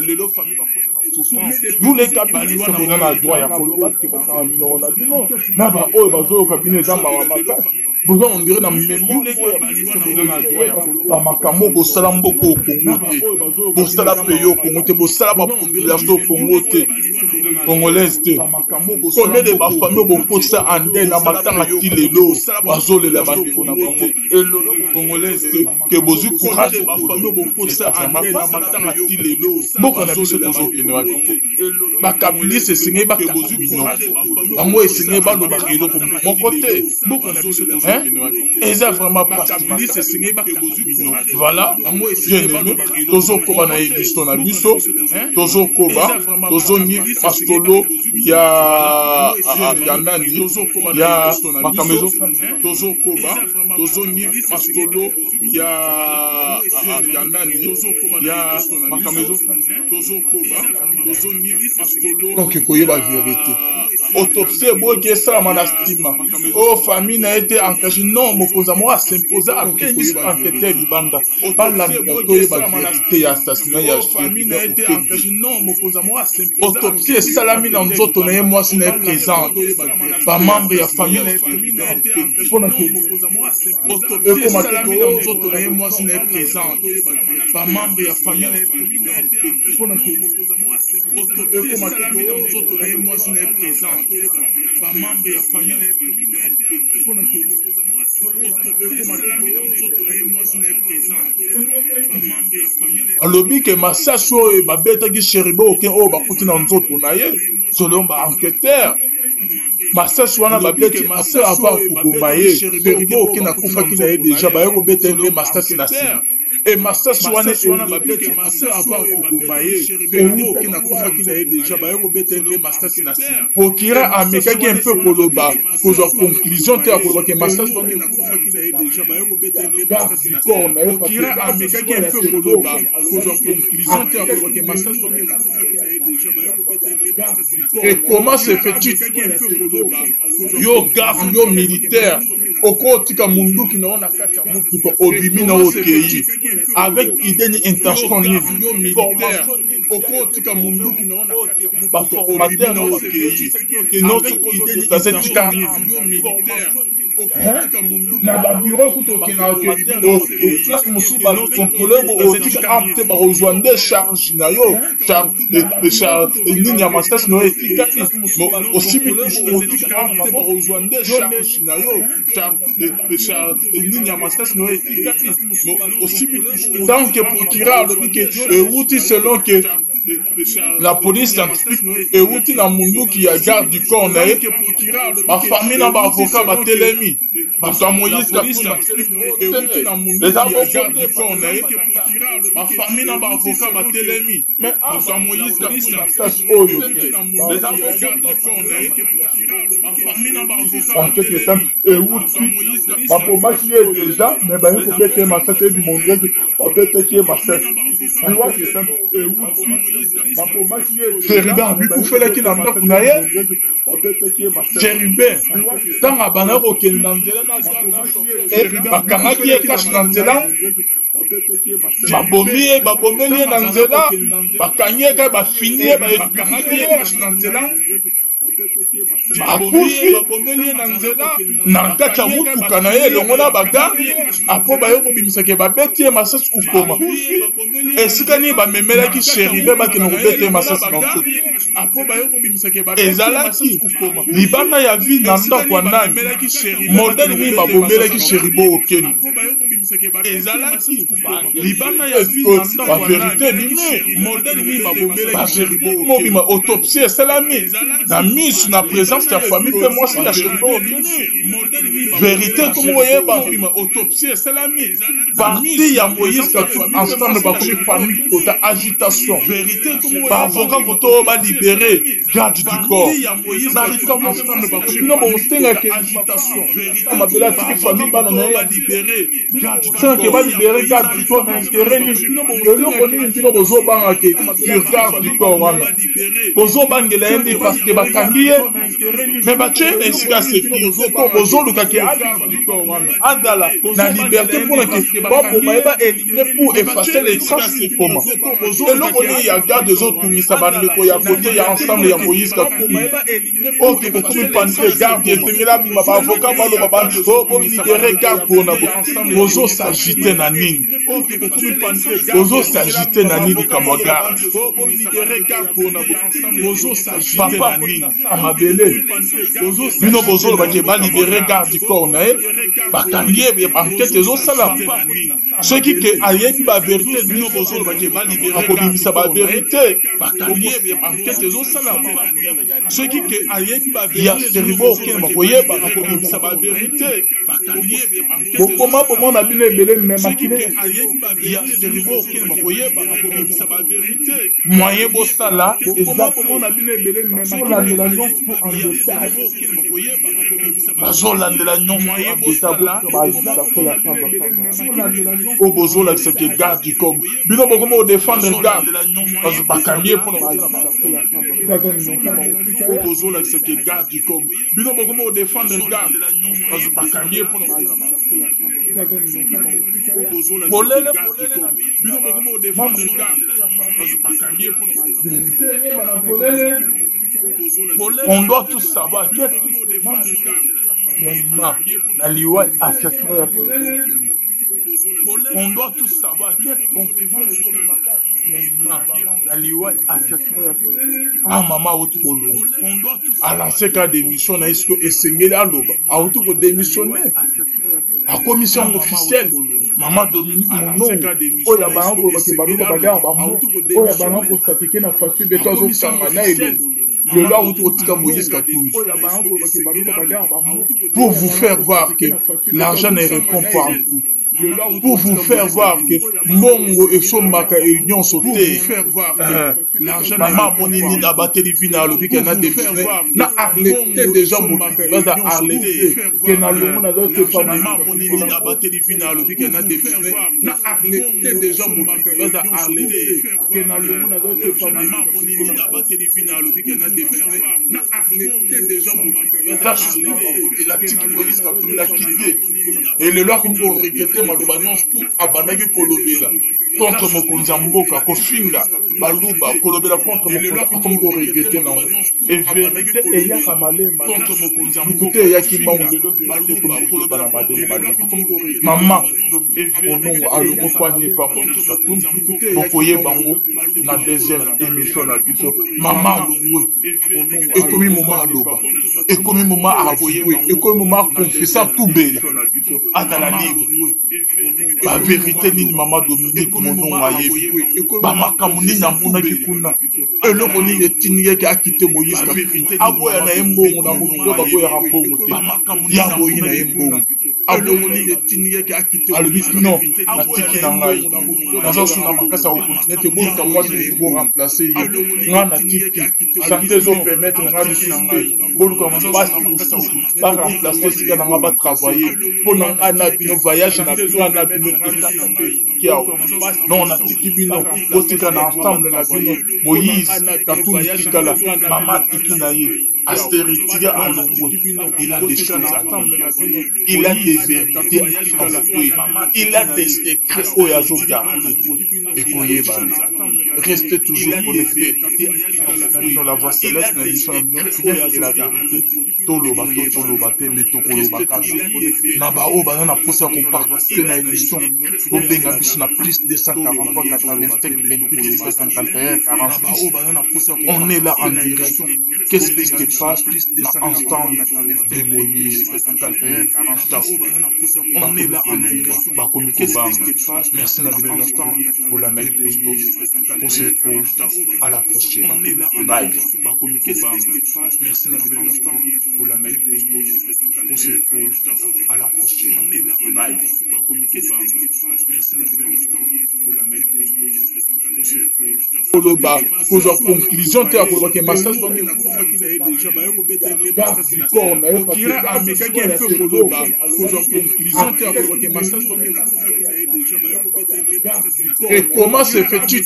[SPEAKER 2] lelo, famille bakota na souffrance. Nous les Kabilistes, boza na droit ya koloba ke bokanga minoko na bino na baoyo bazoyoka bino. Eza mawa makasi, boza on dirait na mémoire bamakambo bosala mboka o Kongo te, bosala pays o Kongo te, bosala bapopulation o Kongo te, congolaise te. Combien de bafamille bokotisa ande na matanga ti lelo bazolela bandeko na bango congolaise te, ke bozwi courage? Bafamille bokotisa ande na matanga ti lelo, mboka na biso tozokende wapi? Bakabiliste esengeli bakanga minoko bango, esengeli balobaka eloko moko te. Eza vraiment pasi. Voilà, bien aimé, tozokoba na émission na biso, tozokoba, tozongi masolo ya nani, ya makambo ezo. Tozokoba, tozongi masolo ya nani, ya makambo ezo. Tozokoba, tozongi masolo. Donc koyeba vérité, autopsie eboyaki esalama na nsima oyo famille na ye te engage. Non, mokonzi moko asimpose, apengisi enquêteur libanda, balandela, toyeba vérité ya assassinat ya. Autopsie esalami na nzoto na ye, mwasi na ye présente, bamembre ya famille na ye mpona autopsie esalami na nzoto na ye, mwasi na ye présente, bamembre ya famille na ye mpona autopsie esalami na nzoto na ye, mwasi na ye présente, bamembre ya famille na ye mpona autopsie esalami na nzoto na ye, mwasi na ye présente, bamembre ya famille. Alobi ke masasi oyo babetaki Chérubin Okende, oyo bakuti na nzoto na ye, selon baenquêteur, masasi wana babeti après avoir koboma ye. Chérubin Okende akufaki na ye déjà, baye kobeta ye mpe masasi na nsima. E masasi wana babeti après avoir koboma ye, Chérubin Okende akufaki na ye déjà, baye kobeta ye mpe masasi na nsima. Procureur amekaki un peu koloba, kozwa conclusion te ya koloba ke masasi wana akufaki na ye déjà, baye kobeta ye mpe masasi na nsima. Procureur amekaki un peu koloba, kozwa conclusion te ya koloba ke masasi wana akufaki na ye déjà, baye kobeta ye mpe masasi na nsima. Et comment se fait-il, yo garde, yo militaire, okotika munduki na yo na kati ya motuka, obimi na okei avec idée ni intention nini? Okotika munduki na yo na kati ya baformateur na okei ke tika na babiro kuta, okendaka place mosusu, bacontrôle, otika arme te, bakozwa nde charge na yo, nini ya masasi na yo etikali, osimi toujours, otika arme te, bakozwa nde charge na yo, nini ya masasi na yo etikali, osimi toujours. Tant que procureur alobi ke ewuti, selon ke la police scientifique, ewuti na munduki ya garde du corps na ye, bafamille na baavocat batelemi, bato ya Moïse. Eza bongo te. Bafamille na baavocat batelemi, bato ya Moïse oyo eza.
[SPEAKER 1] Enquête esami, ewuti, babomaki ye déjà, mais baye kobeta ye masasi, eyebi mondreke babetaki ye masasi. Ewuti, babomaki ye.
[SPEAKER 2] Chérubin abikufelaki na ndako na ye. Chérubin, ntango abandaki kokende na nzela, bakangaki ye kashe na nzela, babomi ye, babomeli ye na nzela, bakangi ye kaka, bafini ye, bakangaki ye kashe na nzela, akufi na kati ya motuka na ye elongo na bagarde. Apo baye kobimisaka, babeti ye masasi. Ukoma esika nini bamemelaki Chérubin, bakende kobeta ye masasi na nzoto? Ezalaki libanda ya ville, na ndako ya nani? Modèle nini babomelaki Chérubin Okende? Ezalaki libanda ya bavérité nini? Bavérité mobima, autopsie esalami na misu, na présence ya famille mpe mwasi ya Chérubin Okende. Vérité komo oyeba, autopsie esalami. Parti ya Moïse Katumbi ensemble bakomi famille kota agitation, baavocat koto oyo balibere garde du corps na likambo bino bosengake mabele atiki famille, bana na ye, sengake balibere garde du corps na intérêt nini? Eloko nini bino bozobangake sur garde du corps wana? Bozobangela ye nde parce que bakangi ye. Mais batie na esika ya sécurité mpo bozoluka ke azala na liberté mpona ke baboma ye, baéliminer pour effacer les traces. Koma eloko nini ya garde ezotungisa bandeko ya côté ya ensemble ya Moïse Katumbi? Oke bokomi paniquer, garde esengeli abima, baavocat baloba bolibérer garde. Mpona bozos'agiter na nini? Bozos'agiter na nini? Likambo ya garde, papa amabele, bino bozolobaki balibérer garde du corps na ye, bakangi ye, enquête ezosalama. Soki ke ayebi bavérité, akobimisa bavérité. Soki ke ya seribo okende, bakoyeba, akobimisa bavérité.
[SPEAKER 1] Bokoma bomona bino ebele me makili.
[SPEAKER 2] Moyen bosala
[SPEAKER 1] eza olandela nyonso en détail.
[SPEAKER 2] Bazolandela nyonso en détail. Oyo bozolakisa ke garde du corps, bino bokoma kodéfendre garde, bakangi ye mpona. Oyo bozolakisa ke garde du corps, bino bokoma kodéfendre garde, bakangi ye mpona. Polele, bino bokoma kodéfendre garde, bakangi ye mpona. On doit tous savoir qu'est-ce qui se passe réellement na liwa, assassinat ya. On doit tous savoir qu'est-ce qu'on réellement na liwa, assassinat ya. Ah, mama auti kolonga, alancer ka démission na ye. Siko esengeli aloba auti kodémissionner, akomisi yango officiel. Mama Dominique
[SPEAKER 1] Monongo oyo abanga kolobaki baluka baliaka bamo, oyo abanga kosateke na Fatshi Béton, azokanga na elongo
[SPEAKER 2] lelo awuti kotika Moïse Katumbi pour vous faire voir que l'argent ne répond pas en tout, pour vous faire voir que mbongo esombaka nyonso te. Mama amoni nini? Abateli vina, alobi ke na démissionner, na arrêté déjà, mokili baza arrêté
[SPEAKER 1] ke na longo nazosepa.
[SPEAKER 2] Mama amoni nini? Abateli vina, alobi ke na démissionner, na arrêté déjà, mokili baza arrêté
[SPEAKER 1] ke na longo nazosepa.
[SPEAKER 2] Mama amoni nini? Abateli vina, alobi ke na démissionner, na arrêté déjà, mokili baza arrêté. Atiki Moïse Katumbi, akite. Elelo akomi koregretter maloba nyonso tu abandaki kolobela contre mokonzi ya mboka, kofinga baluba, kolobela contre mokonzi. Akomi koregretter nango.
[SPEAKER 1] Vérité eyaka malema,
[SPEAKER 2] lukute eyaki mbangu. Lelo vérité ekomi koyeba na madele madele. Mama Monongo alongo kwani epa Moïse Katumbi, bokoyeba yango na deuxième émission na biso. Mama alongwe, ekomi moma aloba, ekomi moma avouer, ekomi moma aconfesser, atubela, azala libre. Bavérité nini mama Dominique Monongo ayebi? Bamakambo nini amonaki kuna? Eloko nini etindi yeke akite Moïse Katumbi? Aboya na ye mbongo. Na mokili oyo baboyaka mbongo te, ya boyi na ye mbongo. Alobi non, natiki na ngai, naza suna makasi ya kocontinuer te. Boluka mwasi mosusu boremplacer ye, ngai natiki, santé ezopermettre ngai lisusu te. Boluka basi mosusu baremplacer esika na ngai, batravailler mpo na ngai na bino, voyage na bino na bino kiao. Non, natiki bino, botika na ensemble na bino. Moïse Katumbi tikala, mama atiki na ye, astérité, alongwe. Il a des choses à dire, il a des vérités à avouer, il a des secrets oyo azogarder, ekoyebana. Restez toujours connecté na bino La Voix Céleste, na émission na bino Rien que la vérité. Toloba to toloba te, me tokoloba kaka. Na baoyo baza na mposa ya koparticiper na émission, bobenga biso na +243 85 28 651 46. On est là en direct. Qu'est-ce qui se passe na ensemble de Moïse? On est là en direct, bakomi kobanga. Merci na bino nyonso bolandaki biso. On se retrouve à la prochaine, bye. Merci na bino nyonso bolandaki biso. On se retrouve à la prochaine, bye. Merci na bino nyonso bolandaki biso. On se retrouve.
[SPEAKER 1] Koloba kozwa conclusion te ya koloba ke masasi corps na ye.
[SPEAKER 2] Amekaki mpe koloba kozwa conclusion te ya koloba ke masasi.
[SPEAKER 1] Et comment se fait-il,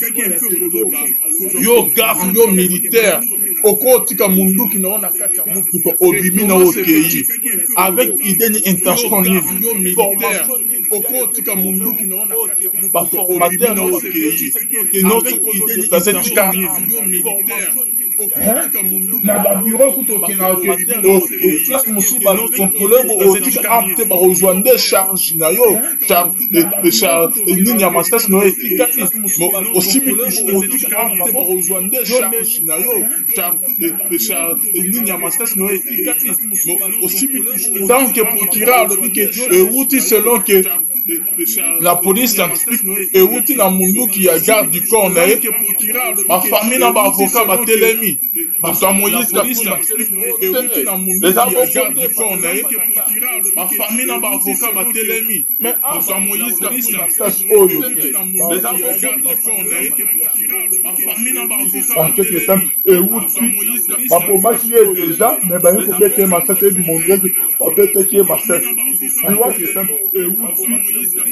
[SPEAKER 1] yo garde, yo militaire?
[SPEAKER 2] Okotika munduki na yo na kati ya motuka, obimi na yo, okei avec idée ni intention nini? Formation nini? Okotika munduki na yo na kati ya motuka, obimi na yo, okei avec idée ni intention nini? Na babureau kuta okendaka place mosusu, bacontrôle, otika arme te, bakozwa nde charge na yo, nini ya masasi na yo etikali, osimbi otika arme te, bakozwa nde charge na yo, nini ya masasi na yo etikali, osimbi. Tant que procureur alobi ke ewuti, selon ke la police scientifique, ewuti na munduki ya garde du corps na ye, bafamille na baavocat batelemi, bato ya Moïse Katumbi eza garde du corps na ye, bafamille na baavocat batelemi, bato ya Moïse Katumbi oyo eza garde du corps na ye.
[SPEAKER 1] Enquête esami, ewuti, babomaki ye déjà, mais baye kobeta ye masasi. Eyebi mondeke babetaki ye masasi. Ewuti,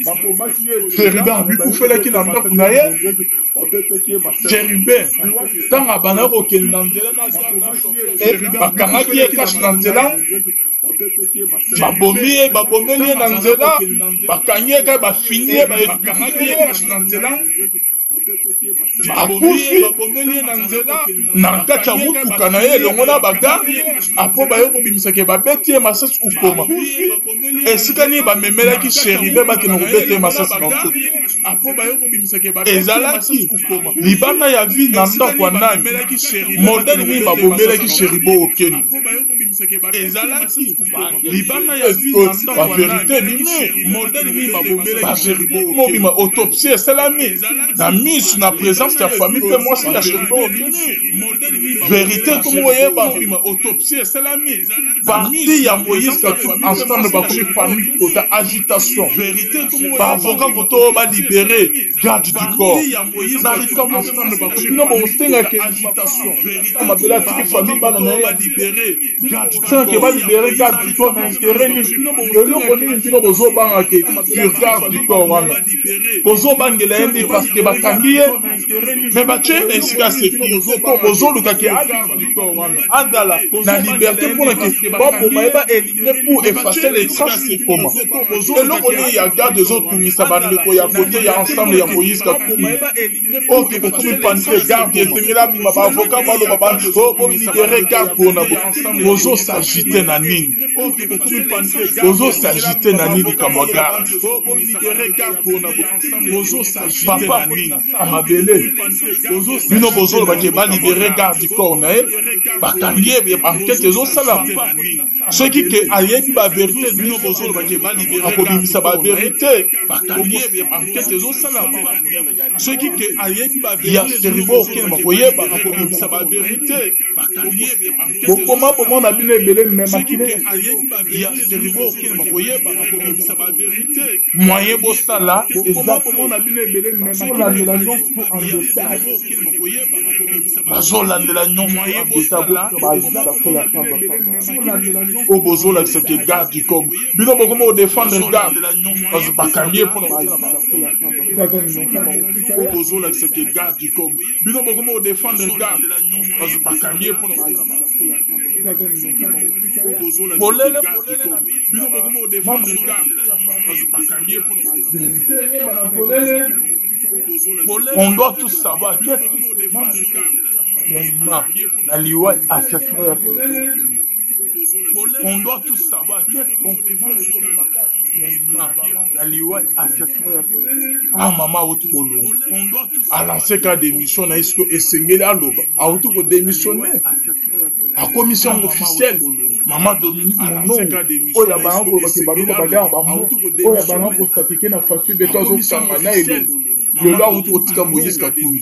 [SPEAKER 1] babomaki ye.
[SPEAKER 2] Chérubin abikufelaki na ndako na ye. Chérubin, ntango abandaki kokende na nzela, bakangaki ye kashe na nzela, babomi ye, babomeli ye na nzela, bakangi ye kaka, bafini ye, bakangaki ye kashe na nzela, akufi na kati ya motuka na ye elongo na bagarde. Apo baye kobimisaka, babeti ye masasi ukoma. Esika nini bamemelaki Chérubin bakende kobeta ye masasi na nzoto? Ezalaki libanda ya ville, na ndako ya nani? Modèle nini babomelaki Chérubin Okende? Ezalaki libanda ya ville, na ndako. Bavérité ebimi, mobima, autopsie esalami na misu, na présence ya famille mpe mwasi ya Chérubin Okende. Vérité komo oyeba, parti ya Moïse Katumbi ensemble bakomi famille kota agitation, baavocat koto oyo balibere garde du corps na likambo. Bino bosengaki mabele, atiki famille, bana na ye, sengaki balibere garde du corps na intérêt nini? Eloko nini bino bozobangake sur garde du corps wana? Bozobangela ye nde parce que bakangi ye, mais batie na esika sécurité to bozolukaki azala na liberté mpona ke baboma ye, baélimine pour effacer les traces? Koma eloko nini ya garde ezotungisa bandeko ya côté ya ensemble ya Moïse Katumbi? Oyo bokomi panique, garde esengeli abima, baavocat baloba bolibere garde. Mpona bozosagite na nini? Bozosagite na nini? Likambo ya garde, papa mabele, bino bozolobaki balibere garde du corps na ye, bakangi ye, enquête ezosalama. Soki ke ayebi bavérité, akobimisa bavérité. Enquête ezosalama, soki ke ayebi ya Chérubin Okende, bakoyeba, akobimisa bavérité.
[SPEAKER 1] Bokoma bomona bino ebele me makili.
[SPEAKER 2] Ya Chérubin Okende, bakoyeba, akobimisa bavérité. Moyen bosala
[SPEAKER 1] eza bomona bino ebele me bazolandela nyonso en détail.
[SPEAKER 2] Bazolandela nyonso en détail. Oyo bozolakisa ke garde du corps, bino bokoma kodefendre garde, bakangi ye mpona. Oyo bozolakisa ke garde du corps, bino bokoma kodefendre garde, bakangi ye mpona. Polele, bino bokoma kodefendre garde, bakangi ye mpona. On doit tous savoir qu'est-ce qui se passe réellement na liwa, assassinat ya. On doit tous savoir qu'est-ce qu'on réellement na liwa, assassinat ya. Ah, mama auti kolonga, alance ka démission na ye. Siko esengeli aloba, auti kodémissionne, akomisi yango officiel. Mama Dominique
[SPEAKER 1] Munongo, oyo abanga kolobaki baluka baliaka bambo, oyo abanga kosateke na Fatshi Béton, azokanga na elongo.
[SPEAKER 2] Lelo auti kotika Moïse Katumbi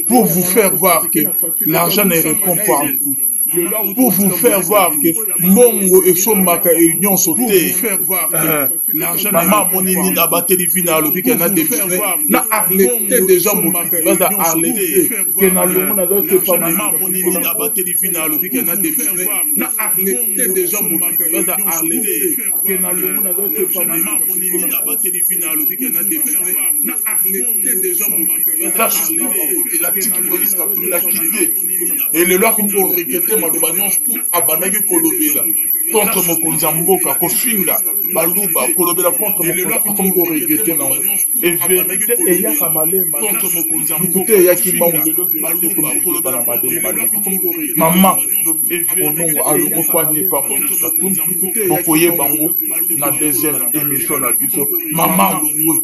[SPEAKER 2] pour vous faire voir que l'argent ne répond pas en tout. Pour vous faire voir que mbongo esombaka nyonso te. Mama amoni nini, abateli vina, alobi ke na démissionne, na arrêté déjà, mokili baza arrêté ke na longo naza sefa. Mama amoni nini, abateli vina, alobi ke na démissionne, na arrêté déjà, mokili baza arrêté ke na longo naza sefa. Mama amoni nini, abateli vina, alobi ke na démissionne, na arrêté déjà, mokili baza arrêté. Atiki Moïse Katumbi, akite. Elelo akomi koregretter maloba nyonso tu abandaki kolobela contre mokonzi ya mboka, kofinga Baluba, kolobela contre mokonzi. Akomi koregretter nango. Vérité eyaka malema, lukute eyaki mbangu. Lelo vérité ekomi koyeba na malema malema. Mama Monongo alongo kwani epa Moïse Katumbi, bokoyeba yango na deuxième émission na biso. Mama alongwe,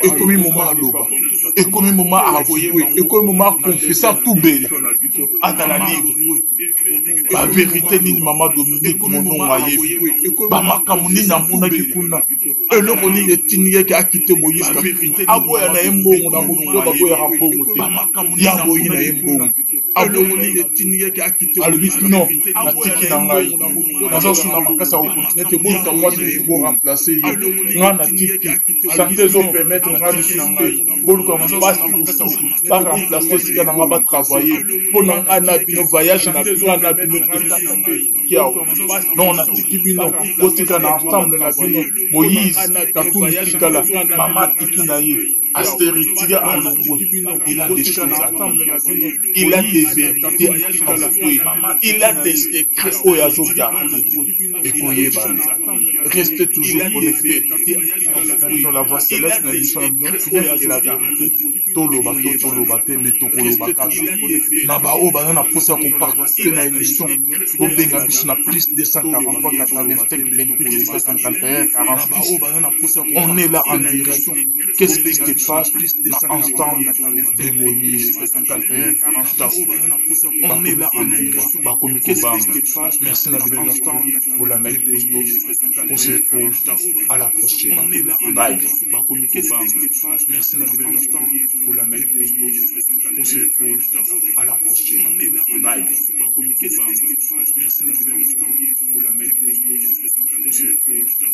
[SPEAKER 2] ekomi moma aloba, ekomi moma avouer, ekomi moma aconfesser, atubela, azala libre. Bavérité nini mama Dominique Monongo ayebi? Bamakambo nini amonaki kuna? Eloko nini etindikaki akite Moïse Katumbi, aboya na ye mbongo? Na mokili oyo baboyaka mbongo te, ya boyi na ye mbongo. Alobi: "Non, natiki na ngai, naza suna makasi ya kocontinuer te. Boluka mwasi mosusu boremplacer ye. Ngai natiki, santé ezopermettre ngai lisusu te. Boluka basi mosusu baremplacer esika na ngai, batravailler mpo na ngai na bino. Voyage na ngai na bino kiawa. Non, natiki bino, botika na ensemble na bino. Moïse Katumbi, tikala." Mama atiki na ye, asteritiga, alongwe. Il a des choses à dire, il a des vérités à avouer, il a des secrets oyo azogarder, ekoyebana. Restez toujours connecté na bino, La Voix Céleste, na émission na bino et la vérité. Toloba to toloba te, me tokoloba kaka. Na baoyo baza na mposa ya koparticiper na émission, bobenga biso na +243 85 28 651 46. On est là en direct. Qu'est-ce qui se passe na ensemble de Moïse? On est là en direct, bakomi kobanga. Merci na bino nyonso bolandaki biso. On se retrouve à la prochaine, bye. Bakomi kobanga. Merci na bino nyonso bolandaki biso. On se retrouve à la prochaine, bye. Bakomi kobanga. Merci na bino nyonso bolandaki biso. On se retrouve.